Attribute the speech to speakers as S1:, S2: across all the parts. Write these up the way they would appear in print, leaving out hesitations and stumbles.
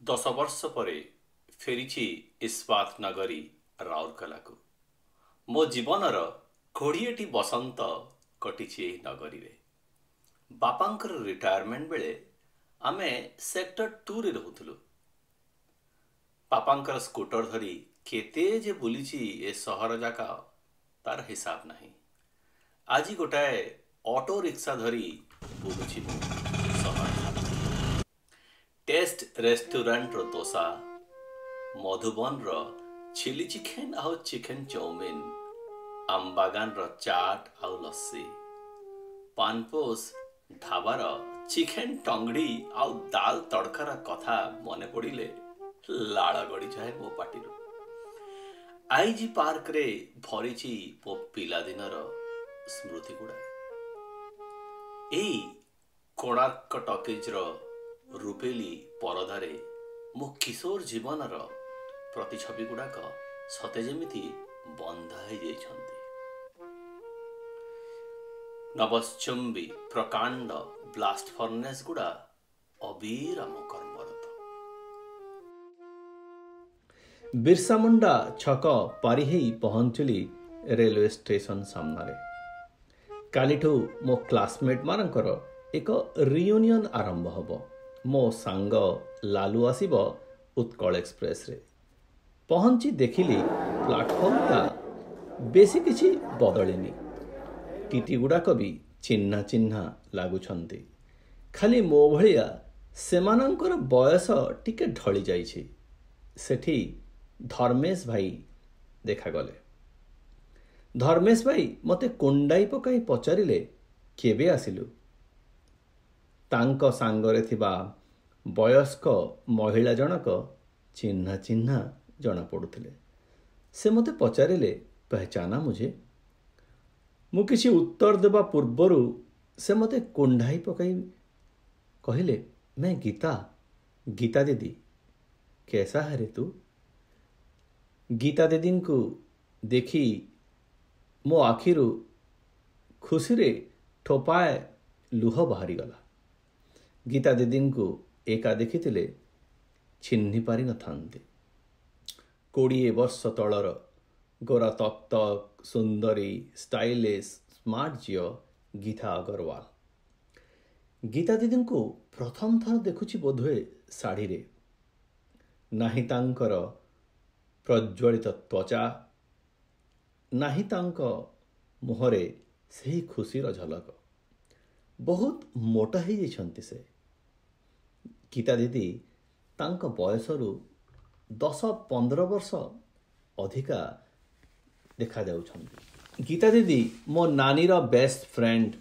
S1: 10 ବର୍ଷ ପରେ ଫେରିଛି ଇସ୍ପାତ ନଗରୀ ରାଉରକେଲାକୁ। ମୋ ଜୀବନର 20ଟି ବସନ୍ତ କଟିଛି ଏହି ନଗରୀରେ। ବାପାଙ୍କର ରିଟାୟାରମେଣ୍ଟ ବେଳେ ଆମେ ସେକ୍ଟର 2ରେ ରହୁଥିଲୁ। ବାପାଙ୍କର ସ୍କୁଟର ଧରି କେତେ ଯେ ବୁଲିଛି ଏ ସହର ଯାକ, ତାର ହିସାବ ନାହିଁ। ଆଜି ଗୋଟାଏ ଅଟୋ ରିକ୍ସା ଧରି ବୁଲୁଛି ମୁଁ ସହର। ଟେଷ୍ଟ ରେଷ୍ଟୁରାଣ୍ଟର ଦୋସା, ମଧୁବନର ଚିଲି ଚିକେନ ଆଉ ଚିକେନ ଚାଉମିନ, ଆମବାଗାନର ଚାଟ୍ ଆଉ ଲସ୍ସି, ପାନପୋଷ ଢାବାର ଚିକେନ ଟଙ୍ଗଡ଼ି ଆଉ ଦାଲ ତଡ଼କାର କଥା ମନେ ପଡ଼ିଲେ ଲାଳ ଗଡ଼ିଯାଏ ମୋ ପାଟିରୁ। ଆଇଜି ପାର୍କରେ ଭରିଛି ମୋ ପିଲାଦିନର ସ୍ମୃତି ଗୁଡ଼ାଏ। ଏଇ କୋଣାର୍କ ଟକିଜର ରୂପେଲି ପରଦାରେ ମୋ କିଶୋର ଜୀବନର ପ୍ରତିଛବି ଗୁଡ଼ାକ ସତେ ଯେମିତି ବନ୍ଧା ହେଇଯାଇଛନ୍ତି। ନଭଶ୍ଚୁମ୍ବୀ ପ୍ରକାଣ୍ଡ ବ୍ଲାଷ୍ଟ ଫର୍ନେସ୍ ଗୁଡ଼ା ଅବିରାମ କର୍ମରତ। ବିର୍ସାମୁଣ୍ଡା ଛକ ପାରି ହେଇ ପହଞ୍ଚିଲି ରେଲୱେ ଷ୍ଟେସନ ସାମ୍ନାରେ। କାଲିଠୁ ମୋ କ୍ଲାସମେଟମାନଙ୍କର ଏକ ରିୟୁନିୟନ ଆରମ୍ଭ ହେବ। ମୋ ସାଙ୍ଗ ଲାଲୁ ଆସିବ ଉତ୍କଳ ଏକ୍ସପ୍ରେସରେ। ପହଞ୍ଚି ଦେଖିଲି, ପ୍ଲାଟଫର୍ମଟା ବେଶୀ କିଛି ବଦଳିନି। ଟିଟି ଗୁଡ଼ାକ ବି ଚିହ୍ନା ଚିହ୍ନା ଲାଗୁଛନ୍ତି। ଖାଲି ମୋ ଭଳିଆ ସେମାନଙ୍କର ବୟସ ଟିକେ ଢଳି ଯାଇଛି। ସେଠି ଧର୍ମେଶ ଭାଇ ଦେଖାଗଲେ। ଧର୍ମେଶ ଭାଇ ମୋତେ କୁଣ୍ଢାଇ ପକାଇ ପଚାରିଲେ, "କେବେ ଆସିଲୁ?" ତାଙ୍କ ସାଙ୍ଗରେ ଥିବା ବୟସ୍କ ମହିଳା ଜଣକ ଚିହ୍ନା ଚିହ୍ନା ଜଣାପଡ଼ୁଥିଲେ। ସେ ମୋତେ ପଚାରିଲେ, "पहचाना मुझे?" ମୁଁ କିଛି ଉତ୍ତର ଦେବା ପୂର୍ବରୁ ସେ ମୋତେ କୁଣ୍ଢାଇ ପକାଇ କହିଲେ, "मैं ଗୀତା, ଗୀତା ଦିଦି। कैसा है रे तू?" ଗୀତା ଦିଦିଙ୍କୁ ଦେଖି ମୋ ଆଖିରୁ ଖୁସିରେ ଠୋପାଏ ଲୁହ ବାହାରିଗଲା। ଗୀତା ଦିଦିଙ୍କୁ ଏକା ଦେଖିଥିଲେ ଚିହ୍ନି ପାରିନଥାନ୍ତି। 20 ବର୍ଷ ତଳର ଗୋରା ତକ୍ ତକ୍, ସୁନ୍ଦରୀ, ଷ୍ଟାଇଲିଶ, ସ୍ମାର୍ଟ ଝିଅ ଗୀତା ଅଗରୱାଲ। ଗୀତା ଦିଦିଙ୍କୁ ପ୍ରଥମ ଥର ଦେଖୁଛି ବୋଧହୁଏ ଶାଢ଼ୀରେ। ନାହିଁ ତାଙ୍କର ପ୍ରଜ୍ୱଳିତ ତ୍ୱଚା, ନାହିଁ ତାଙ୍କ ମୁହଁରେ ସେହି ଖୁସିର ଝଲକ। ବହୁତ ମୋଟା ହେଇଯାଇଛନ୍ତି ସେ। ଗୀତା ଦିଦି ତାଙ୍କ ବୟସରୁ 10-15 ବର୍ଷ ଅଧିକା ଦେଖାଯାଉଛନ୍ତି। ଗୀତା ଦିଦି ମୋ ନାନୀର ବେଷ୍ଟ ଫ୍ରେଣ୍ଡ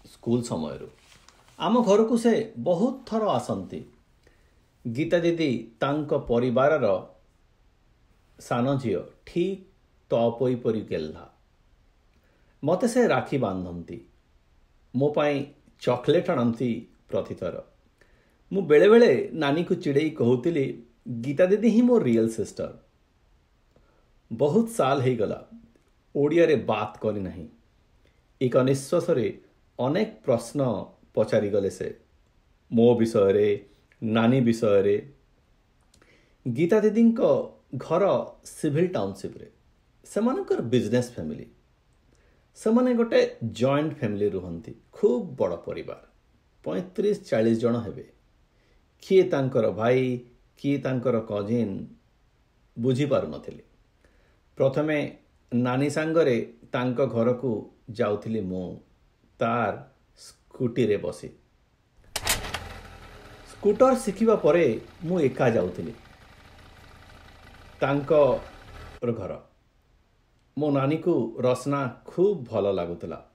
S1: ସ୍କୁଲ ସମୟରୁ। ଆମ ଘରକୁ ସେ ବହୁତ ଥର ଆସନ୍ତି। ଗୀତା ଦିଦି ତାଙ୍କ ପରିବାରର ସାନ ଝିଅ, ଠିକ୍ ତପୋଇ ପରି ଗେହ୍ଲା। ମୋତେ ସେ ରାକ୍ଷୀ ବାନ୍ଧନ୍ତି। ମୋ ପାଇଁ ଚକୋଲେଟ୍ ଆଣନ୍ତି ପ୍ରତିଥର। ମୁଁ ବେଳେବେଳେ ନାନୀକୁ ଚିଡ଼େଇ କହୁଥିଲି, ଗୀତା ଦିଦି ହିଁ ମୋ ରିଏଲ୍ ସିଷ୍ଟର। ବହୁତ ସାଲ ହେଇଗଲା ଓଡ଼ିଆରେ ବାତ କରିନାହିଁ। ଏକ ନିଶ୍ୱାସରେ ଅନେକ ପ୍ରଶ୍ନ ପଚାରିଗଲେ ସେ, ମୋ ବିଷୟରେ, ନାନୀ ବିଷୟରେ। ଗୀତା ଦିଦିଙ୍କ ଘର ସିଭିଲ୍ ଟାଉନସିପ୍ରେ। ସେମାନଙ୍କର ବିଜନେସ୍ ଫ୍ୟାମିଲି। ସେମାନେ ଗୋଟେ ଜଏଣ୍ଟ ଫ୍ୟାମିଲି ରୁହନ୍ତି। ଖୁବ୍ ବଡ଼ ପରିବାର, 35-40 ଜଣ ହେବେ। କିଏ ତାଙ୍କର ଭାଇ, କିଏ ତାଙ୍କର କଜିନ୍, ବୁଝିପାରୁନଥିଲି। ପ୍ରଥମେ ନାନୀ ସାଙ୍ଗରେ ତାଙ୍କ ଘରକୁ ଯାଉଥିଲି ମୁଁ ତାର ସ୍କୁଟିରେ ବସି। ସ୍କୁଟର ଶିଖିବା ପରେ ମୁଁ ଏକା ଯାଉଥିଲି ତାଙ୍କର ଘର। ମୋ ନାନୀକୁ ରସନା ଖୁବ୍ ଭଲ ଲାଗୁଥିଲା।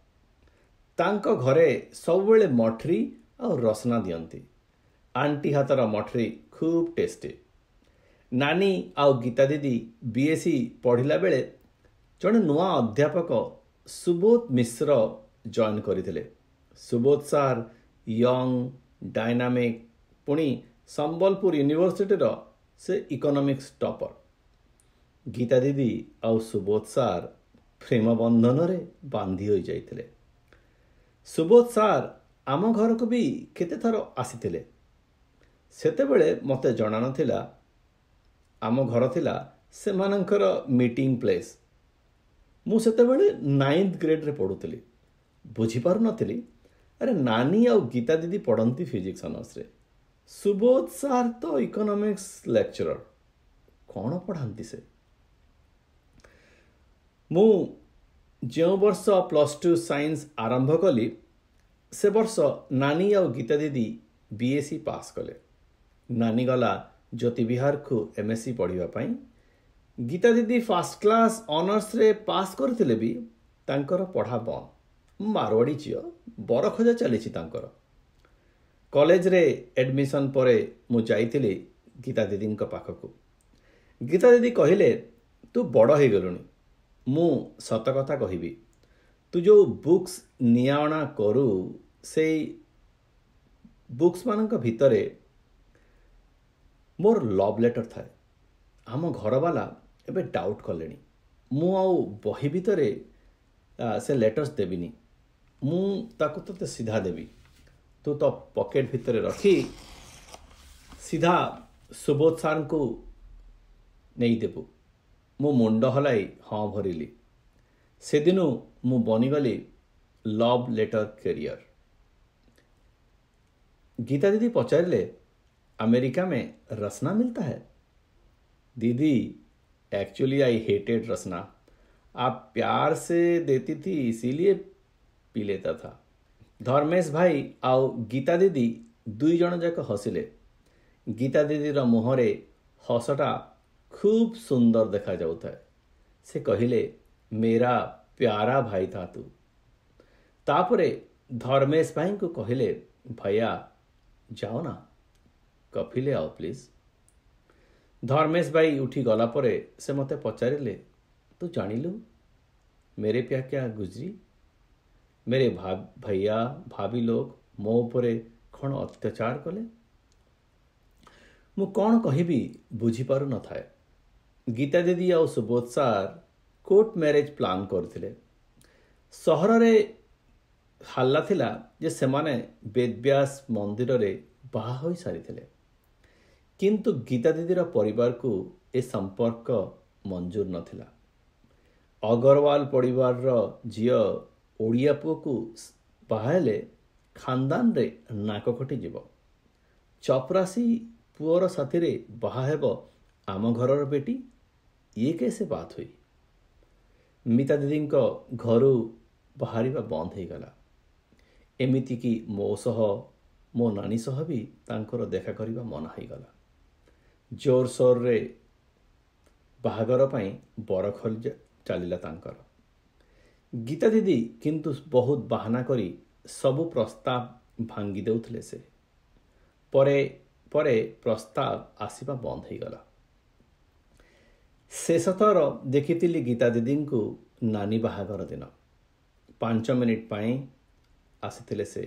S1: ତାଙ୍କ ଘରେ ସବୁବେଳେ ମଠରୀ ଆଉ ରସନା ଦିଅନ୍ତି। ଆଣ୍ଟି ହାତର ମଠରୀ ଖୁବ୍ ଟେଷ୍ଟି। ନାନୀ ଆଉ ଗୀତା ଦିଦି ବିଏସ୍ସି ପଢ଼ିଲା ବେଳେ ଜଣେ ନୂଆ ଅଧ୍ୟାପକ ସୁବୋଧ ମିଶ୍ର ଜଏନ୍ କରିଥିଲେ। ସୁବୋଧ ସାର୍ ୟଙ୍ଗ, ଡାଇନାମିକ୍, ପୁଣି ସମ୍ବଲପୁର ୟୁନିଭର୍ସିଟିର ସେ ଇକୋନୋମିକ୍ସ ଟପର। ଗୀତା ଦିଦି ଆଉ ସୁବୋଧ ସାର୍ ପ୍ରେମ ବନ୍ଧନରେ ବାନ୍ଧି ହୋଇଯାଇଥିଲେ। ସୁବୋଧ ସାର୍ ଆମ ଘରକୁ ବି କେତେଥର ଆସିଥିଲେ। ସେତେବେଳେ ମୋତେ ଜଣାନଥିଲା ଆମ ଘର ଥିଲା ସେମାନଙ୍କର ମିଟିଂ ପ୍ଲେସ୍। ମୁଁ ସେତେବେଳେ 9th ଗ୍ରେଡ଼୍ରେ ପଢ଼ୁଥିଲି। ବୁଝିପାରୁନଥିଲି, ଆରେ ନାନୀ ଆଉ ଗୀତା ଦିଦି ପଢ଼ନ୍ତି ଫିଜିକ୍ସ ଅନର୍ସରେ, ସୁବୋଧ ସାର୍ ତ ଇକୋନୋମିକ୍ସ ଲେକ୍ଚରର, କ'ଣ ପଢ଼ାନ୍ତି ସେ? ମୁଁ ଯେଉଁ ବର୍ଷ +2 ସାଇନ୍ସ ଆରମ୍ଭ କଲି, ସେ ବର୍ଷ ନାନୀ ଆଉ ଗୀତା ଦିଦି BSc pass କଲେ। ନାନୀ ଗଲା ଜ୍ୟୋତିବିହାରକୁ MSc ପଢ଼ିବା ପାଇଁ। ଗୀତା ଦିଦି ଫାର୍ଷ୍ଟ କ୍ଲାସ୍ ଅନର୍ସରେ ପାସ୍ କରିଥିଲେ ବି ତାଙ୍କର ପଢ଼ା ବନ୍ଦ। ମାରୱାଡ଼ି ଝିଅ, ବରଖୋଜା ଚାଲିଛି ତାଙ୍କର। କଲେଜରେ ଆଡ଼ମିସନ୍ ପରେ ମୁଁ ଯାଇଥିଲି ଗୀତା ଦିଦିଙ୍କ ପାଖକୁ। ଗୀତା ଦିଦି କହିଲେ, ତୁ ବଡ଼ ହେଇଗଲୁଣି, ମୁଁ ସତ କଥା କହିବି। ତୁ ଯେଉଁ ବୁକ୍ସ ନିଆଅଣା କରୁ, ସେଇ ବୁକ୍ସମାନଙ୍କ ଭିତରେ ମୋର ଲଭ୍ ଲେଟର୍ ଥାଏ। ଆମ ଘରବାଲା ଏବେ ଡାଉଟ୍ କଲେଣି। ମୁଁ ଆଉ ବହି ଭିତରେ ସେ ଲେଟର୍ସ ଦେବିନି, ମୁଁ ତାକୁ ତୋତେ ସିଧା ଦେବି। ତୁ ତୋ ପକେଟ୍ ଭିତରେ ରଖି ସିଧା ସୁବୋଧ ସାର୍ଙ୍କୁ ନେଇଦେବୁ। ମୁଁ ମୁଣ୍ଡ ହଲାଇ ହଁ ଭରିଲି। ସେଦିନୁ ମୁଁ ବନିଗଲି ଲଭ୍ ଲେଟର୍ କ୍ୟାରିୟର। ଗୀତା ଦିଦି ପଚାରିଲେ, अमेरिका में रसना मिलता है? दीदी, एक्चुअली I hated Rasna. आप प्यार से देती थी इसीलिए पी लेता था। धर्मेश भाई ଆଉ ଗୀତା ଦିଦି ଦୁଇ ଜଣ ଯାକ ହସିଲେ। ଗୀତା ଦିଦିର ମୁହଁରେ ହସଟା ଖୁବ୍ ସୁନ୍ଦର ଦେଖାଯାଉଥାଏ। ସେ କହିଲେ, मेरा प्यारा भाई था तू। ତାପରେ ଧର୍ମେଶ ଭାଇଙ୍କୁ କହିଲେ, भैया जाओ ना, କଫି ले आओ ପ୍ଲିଜ୍। ଧର୍ମେଶ ଭାଇ ଉଠି ଗଲା ପରେ ସେ ମୋତେ ପଚାରିଲେ, ତୁ ଜାଣିଲୁ मेरे पे क्या गुजरी? मेरे भैया भाभी लोग ମୋ ଉପରେ କ'ଣ ଅତ୍ୟାଚାର କଲେ? ମୁଁ କ'ଣ କହିବି ବୁଝିପାରୁନଥାଏ। ଗୀତା ଦିଦି ଆଉ Subodh sir court marriage plan କରୁଥିଲେ। ସହରରେ ହାଲ୍ଲା ଥିଲା ଯେ ସେମାନେ ବେଦବ୍ୟାସ ମନ୍ଦିରରେ ବାହା ହୋଇ ସାରିଥିଲେ। କିନ୍ତୁ ଗୀତା ଦିଦିର ପରିବାରକୁ ଏ ସମ୍ପର୍କ ମଞ୍ଜୁର ନଥିଲା। ଅଗରୱାଲ ପରିବାରର ଝିଅ ଓଡ଼ିଆ ପୁଅକୁ ବାହା ହେଲେ ଖାନଦାନରେ ନାକ କଟିଯିବ। ଚପରାସି ପୁଅର ସାଥିରେ ବାହା ହେବ ଆମ ଘରର ବେଟି, ଇଏ कैसे बात हुई? ମିତା ଦିଦିଙ୍କ ଘରୁ ବାହାରିବା ବନ୍ଦ ହେଇଗଲା। ଏମିତିକି ମୋ ସହ, ମୋ ନାନୀ ସହ ବି ତାଙ୍କର ଦେଖା କରିବା ମନା ହେଇଗଲା। ଜୋରସୋରରେ ବାହାଘର ପାଇଁ ବରଖୋଜା ଚାଲିଲା ତାଙ୍କର। ଗୀତା ଦିଦି କିନ୍ତୁ ବହୁତ ବାହାନା କରି ସବୁ ପ୍ରସ୍ତାବ ଭାଙ୍ଗି ଦେଉଥିଲେ ସେ। ପରେ ପରେ ପ୍ରସ୍ତାବ ଆସିବା ବନ୍ଦ ହେଇଗଲା। ଶେଷଥର ଦେଖିଥିଲି ଗୀତା ଦିଦିଙ୍କୁ ନାନୀ ବାହାଘର ଦିନ। 5 ମିନିଟ୍ ପାଇଁ ଆସିଥିଲେ ସେ।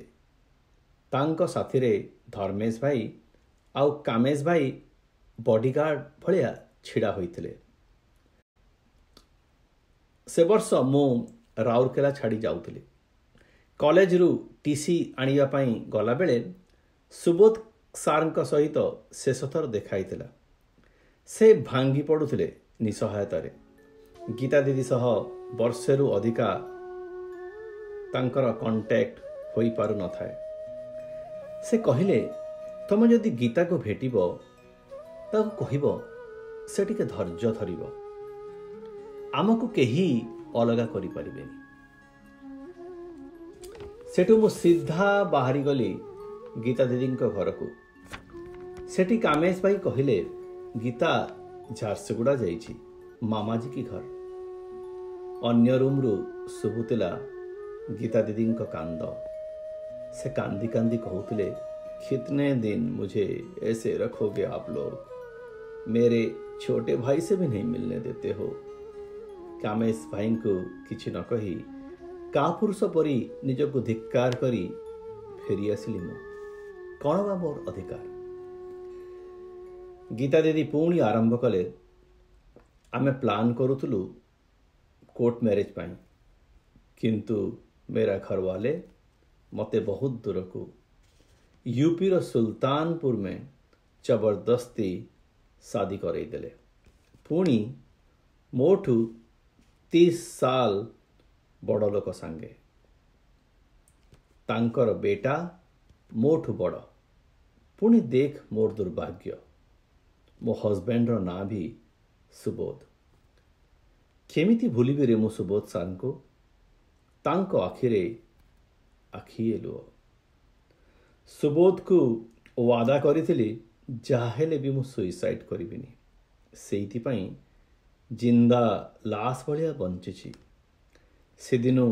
S1: ତାଙ୍କ ସାଥିରେ ଧର୍ମେଶ ଭାଇ ଆଉ କାମେଶ ଭାଇ ବଡିଗାର୍ଡ ଭଳିଆ ଛିଡ଼ା ହୋଇଥିଲେ। ସେ ବର୍ଷ ମୁଁ ରାଉରକେଲା ଛାଡ଼ି ଯାଉଥିଲି। କଲେଜରୁ TC ଆଣିବା ପାଇଁ ଗଲାବେଳେ ସୁବୋଧ ସାର୍ଙ୍କ ସହିତ ଶେଷଥର ଦେଖା ହେଇଥିଲା। ସେ ଭାଙ୍ଗି ପଡ଼ୁଥିଲେ ନିଃସହାୟତାରେ। ଗୀତା ଦିଦି ସହ ବର୍ଷେରୁ ଅଧିକା ତାଙ୍କର କଣ୍ଟାକ୍ଟ ହୋଇପାରୁନଥାଏ। ସେ କହିଲେ, ତମେ ଯଦି ଗୀତାକୁ ଭେଟିବ ତାକୁ କହିବ ସେ ଟିକେ ଧୈର୍ଯ୍ୟ ଧରିବ, ଆମକୁ କେହି ଅଲଗା କରିପାରିବେନି। ସେଠୁ ମୁଁ ସିଧା ବାହାରିଗଲି ଗୀତା ଦିଦିଙ୍କ ଘରକୁ। ସେଠି କାମେଶ ଭାଇ କହିଲେ, ଗୀତା ଝାରସୁଗୁଡ଼ା ଯାଇଛି, ମାମାଜୀ କି ଘର। ଅନ୍ୟ ରୁମ୍ରୁ ଶୁଭୁଥିଲା ଗୀତା ଦିଦିଙ୍କ କାନ୍ଦ। ସେ କାନ୍ଦି କାନ୍ଦି କହୁଥିଲେ, कितने दिन मुझे ऐसे रखोगे आप लोग, मेरे छोटे भाई से भी नहीं मिलने देते हो। କାମେଶ ଭାଇଙ୍କୁ କିଛି ନ କହି କାପୁରୁଷ ପରି ନିଜକୁ ଧିକ୍କାର କରି ଫେରି ଆସିଲି ମୁଁ। କ'ଣ ବା ମୋର ଅଧିକାର? ଗୀତା ଦିଦି ପୁଣି ଆରମ୍ଭ କଲେ, ଆମେ ପ୍ଲାନ୍ କରୁଥିଲୁ କୋର୍ଟ ମ୍ୟାରେଜ୍ ପାଇଁ, କିନ୍ତୁ ମେରା ଘରବାଲେ ମୋତେ ବହୁତ ଦୂରକୁ ୟୁପିର ସୁଲତାନପୁର ମେ ଜବରଦସ୍ତି ଶାଦି କରେଇଦେଲେ। ପୁଣି ମୋଠୁ 30 ସାଲ ବଡ଼ ଲୋକ ସାଙ୍ଗେ। ତାଙ୍କର ବେଟା ମୋଠୁ ବଡ଼। ପୁଣି ଦେଖ ମୋର ଦୁର୍ଭାଗ୍ୟ, ମୋ ହଜବେଣ୍ଡର ନାଁ ବି ସୁବୋଧ। କେମିତି ଭୁଲିବି ରେ ମୁଁ ସୁବୋଧ ସାର୍ଙ୍କୁ? ତାଙ୍କ ଆଖିରେ ଆଖିଏ ଲୁହ। ସୁବୋଧକୁ ୱାଦା କରିଥିଲି ଯାହା ହେଲେ ବି ମୁଁ ସୁଇସାଇଡ୍ କରିବିନି। ସେଇଥିପାଇଁ ଜିନ୍ଦା ଲାଶ ଭଳିଆ ବଞ୍ଚିଛି। ସେଦିନୁ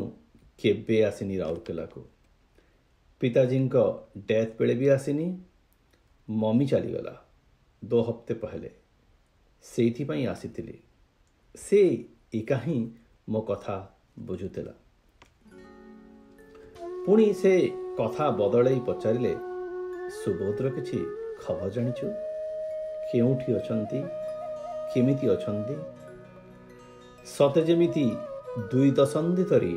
S1: କେବେ ଆସିନି ରାଉରକେଲାକୁ। ପିତାଜୀଙ୍କ ଡେଥ୍ ବେଳେ ବି ଆସିନି। ମମି ଚାଲିଗଲା 2 ହପ୍ତେ ପହଲେ, ସେଇଥିପାଇଁ ଆସିଥିଲି। ସେ ଏକା ହିଁ ମୋ କଥା ବୁଝୁଥିଲା। ପୁଣି ସେ କଥା ବଦଳେଇ ପଚାରିଲେ, ସୁବୋଧର କିଛି ଖବର ଜାଣିଛୁ? କେଉଁଠି ଅଛନ୍ତି, କେମିତି ଅଛନ୍ତି? ସତେ ଯେମିତି 2 ଦଶନ୍ଧି ଧରି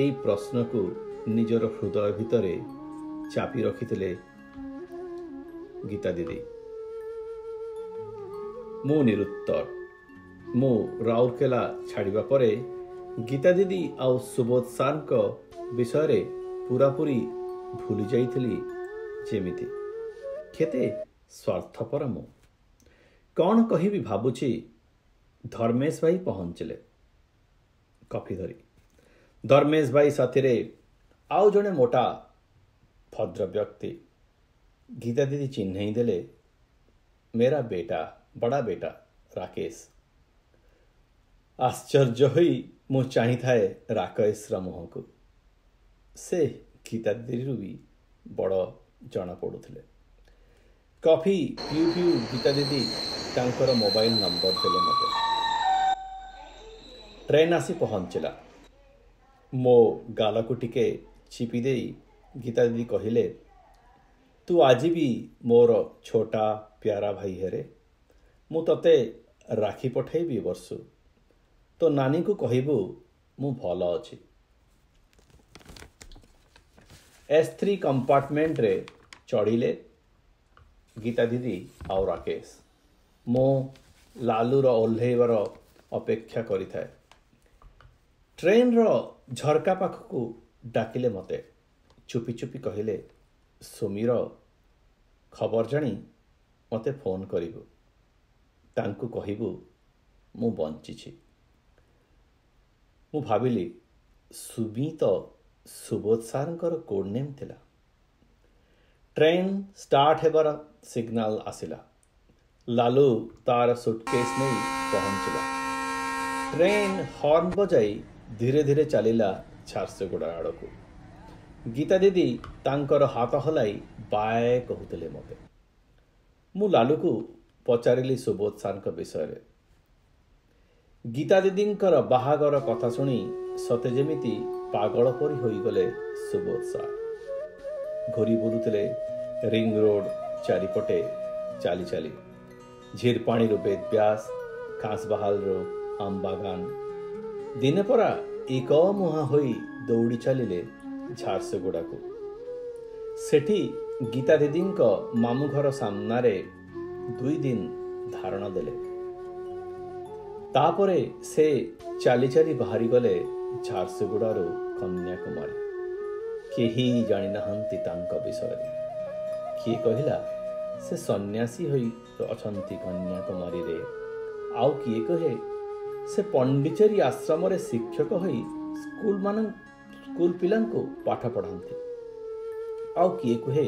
S1: ଏଇ ପ୍ରଶ୍ନକୁ ନିଜର ହୃଦୟ ଭିତରେ ଚାପି ରଖିଥିଲେ ଗୀତା ଦିଦି। ମୁଁ ନିରୁତ୍ତର। ମୁଁ ରାଉରକେଲା ଛାଡ଼ିବା ପରେ ଗୀତା ଦିଦି ଆଉ ସୁବୋଧ ସାର୍ଙ୍କ ବିଷୟରେ ପୁରାପୁରି ଭୁଲି ଯାଇଥିଲି ଯେମିତି। କେତେ ସ୍ୱାର୍ଥପର ମୁଁ। କ'ଣ କହିବି ଭାବୁଛି, ଧର୍ମେଶ ଭାଇ ପହଞ୍ଚିଲେ କଫି ଧରି। ଧର୍ମେଶ ଭାଇ ସାଥିରେ ଆଉ ଜଣେ ମୋଟା ଭଦ୍ର ବ୍ୟକ୍ତି। ଗୀତା ଦିଦି ଚିହ୍ନେଇ ଦେଲେ, ମେରା ବେଟା, ବଡ଼ା ବେଟା ରାକେଶ। ଆଶ୍ଚର୍ଯ୍ୟ ହୋଇ ମୁଁ ଚାହିଁଥାଏ ରାକେଶର ମୁହଁକୁ। ସେ ଗୀତା ଦିଦିରୁ ବି ବଡ଼ ଜଣାପଡ଼ୁଥିଲେ। କଫି ପିଉ ପିଉ ଗୀତା ଦିଦି ତାଙ୍କର ମୋବାଇଲ ନମ୍ବର ଦେଲେ ମୋତେ। ଟ୍ରେନ୍ ଆସି ପହଞ୍ଚିଲା। ମୋ ଗାଲକୁ ଟିକେ ଚିପି ଦେଇ ଗୀତା ଦିଦି କହିଲେ, ତୁ ଆଜି ବି ମୋର ଛୋଟା ପ୍ୟାରା ଭାଇ ହେରେ। ମୁଁ ତତେ ରାକ୍ଷୀ ପଠେଇବି ବର୍ଷୁ। ତୋ ନାନୀକୁ କହିବୁ ମୁଁ ଭଲ ଅଛି। S3 କମ୍ପାର୍ଟମେଣ୍ଟରେ ଚଢ଼ିଲେ ଗୀତା ଦିଦି ଆଉ ରାକେଶ। ମୁଁ ଲାଲୁର ଓହ୍ଲେଇବାର ଅପେକ୍ଷା କରିଥାଏ। ଟ୍ରେନ୍ର ଝରକା ପାଖକୁ ଡାକିଲେ ମୋତେ। ଚୁପି ଚୁପି କହିଲେ, ସୁମିର ଖବର ଜାଣି ମୋତେ ଫୋନ୍ କରିବୁ। ତାଙ୍କୁ କହିବୁ ମୁଁ ବଞ୍ଚିଛି। ମୁଁ ଭାବିଲି ସୁମି ତ ସୁବୋଧ ସାର୍ଙ୍କର କୋଡ୍ ନେମ୍ ଥିଲା। ଟ୍ରେନ୍ ଷ୍ଟାର୍ଟ ହେବାର ସିଗ୍ନାଲ ଆସିଲା। ଲାଲୁ ତାର ସୁଟକେସ୍ ନେଇ ପହଞ୍ଚିଲା। ଟ୍ରେନ୍ ହର୍ନ ବଜାଇ ଧୀରେ ଧୀରେ ଚାଲିଲା ଝାରସୁଗୁଡ଼ା ଆଡ଼କୁ। ଗୀତା ଦିଦି ତାଙ୍କର ହାତ ହଲାଇ ବାଏ କହୁଥିଲେ ମୋତେ। ମୁଁ ଲାଲୁକୁ ପଚାରିଲି ସୁବୋଧ ସାର୍ଙ୍କ ବିଷୟରେ। ଗୀତା ଦିଦିଙ୍କର ବାହାଘର କଥା ଶୁଣି ସତେ ଯେମିତି ପାଗଳ ପରି ହୋଇଗଲେ ସୁବୋଧ ସାର୍। ଘୁରି ବୁଲୁଥିଲେ ରିଙ୍ଗ ରୋଡ୍ ଚାରିପଟେ ଚାଲି ଚାଲି। ଝିରପାଣିରୁ ବେଦବ୍ୟାସ, ଖାଁସବାହାଲରୁ ଆମ୍ବାଗାନ। ଦିନେ ପରା ଏକ ମୁହାଁ ହୋଇ ଦୌଡ଼ି ଚାଲିଲେ ଝାରସୁଗୁଡ଼ାକୁ। ସେଠି ଗୀତା ଦିଦିଙ୍କ ମାମୁଁ ଘର ସାମ୍ନାରେ 2 ଦିନ ଧାରଣା ଦେଲେ। ତାପରେ ସେ ଚାଲି ଚାଲି ବାହାରିଗଲେ ଝାରସୁଗୁଡ଼ାରୁ କନ୍ୟାକୁମାରୀ। କେହି ଜାଣିନାହାନ୍ତି ତାଙ୍କ ବିଷୟରେ। କିଏ କହିଲା ସେ ସନ୍ନ୍ୟାସୀ ହୋଇ ଅଛନ୍ତି କନ୍ୟାକୁମାରୀରେ, ଆଉ କିଏ କହେ ସେ ପଣ୍ଡିଚେରୀ ଆଶ୍ରମରେ ଶିକ୍ଷକ ହୋଇ ସ୍କୁଲ ପିଲାଙ୍କୁ ପାଠ ପଢ଼ାନ୍ତି, ଆଉ କିଏ କୁହେ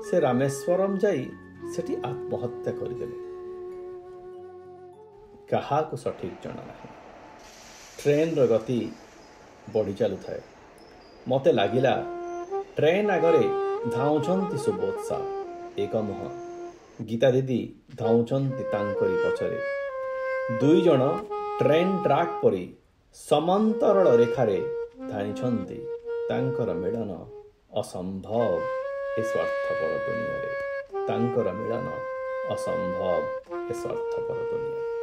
S1: ସେ ରାମେଶ୍ୱରମ ଯାଇ ସେଠି ଆତ୍ମହତ୍ୟା କରିଦେଲେ। କାହାକୁ ସଠିକ୍ ଜଣା ନାହିଁ। ଟ୍ରେନ୍ର ଗତି ବଢ଼ି ଚାଲୁଥାଏ। ମୋତେ ଲାଗିଲା ଟ୍ରେନ୍ ଆଗରେ ଧାଉଁଛନ୍ତି ସୁବୋଧ ସାର୍ ଏକ ମୁହଁ, ଗୀତା ଦିଦି ଧାଉଁଛନ୍ତି ତାଙ୍କରି ପଛରେ। 2 ଜଣ ଟ୍ରେନ୍ ଟ୍ରାକ୍ ପରି ସମାନ୍ତରାଳ ରେଖାରେ ଧାଇଁଛନ୍ତି। ତାଙ୍କର ମିଳନ ଅସମ୍ଭବ ଏ ସ୍ୱାର୍ଥପର ଦୁନିଆରେ। ତାଙ୍କର ମିଳନ ଅସମ୍ଭବ ଏ ସ୍ୱାର୍ଥପର ଦୁନିଆରେ।